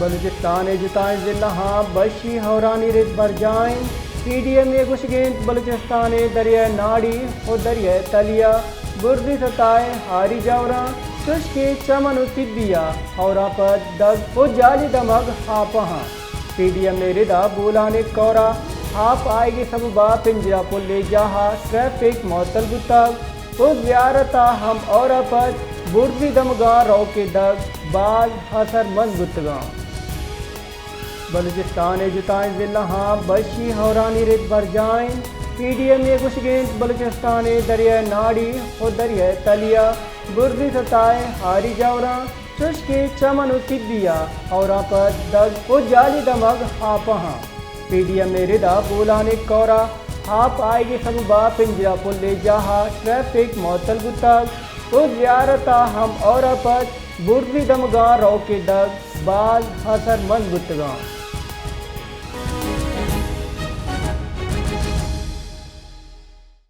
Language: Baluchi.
بلوچستان ءِ جتائیں ضلعاں بشی ہورانی رد برجاہ انت۔ پی ڈی ایم اے گوشگ انت بلوچستان ءِ دریائے ناڑی و دریائے تلیا برزی سطح ءَ ہاری جاوراں، چوش کہ چمن و طبیہ ہوراں پد دگ و جالی دمگ ہاپاں۔ پی ڈی ایم اے ردا بولان ءِ کورا ہاپ آئیگ ءِ سببا پنجرہ پل ءِ جاہا ٹریفک معطل بوتگ و زیارت ءَ ہم ہورا پد برزی دمگاں روک ءِ دگ باز اثر مند بوتگاں۔ بلوچستان ءِ جتائیں ضلعاں بشی ہورانی رد برجاہ انت۔ پی ڈی ایم اے گوشگ انت بلوچستان ءِ دریائے ناڑی و دریائے تلیا برزی سطح ءَ ہاری جاوراں، چوش کہ چمن و طبیہ ہوراں پد دگ و جالی دمگ ہاپاں۔ پی ڈی ایم اے ردا بولان ءِ کورا ہاپ آئیگ ءِ سببا پنجرہ پل ءِ جاہا ٹریفک معطل بوتگ و زیارت ءَ ہم ہورا پد برزی دمگاں روک ءِ دگ باز اثر مند بوتگاں۔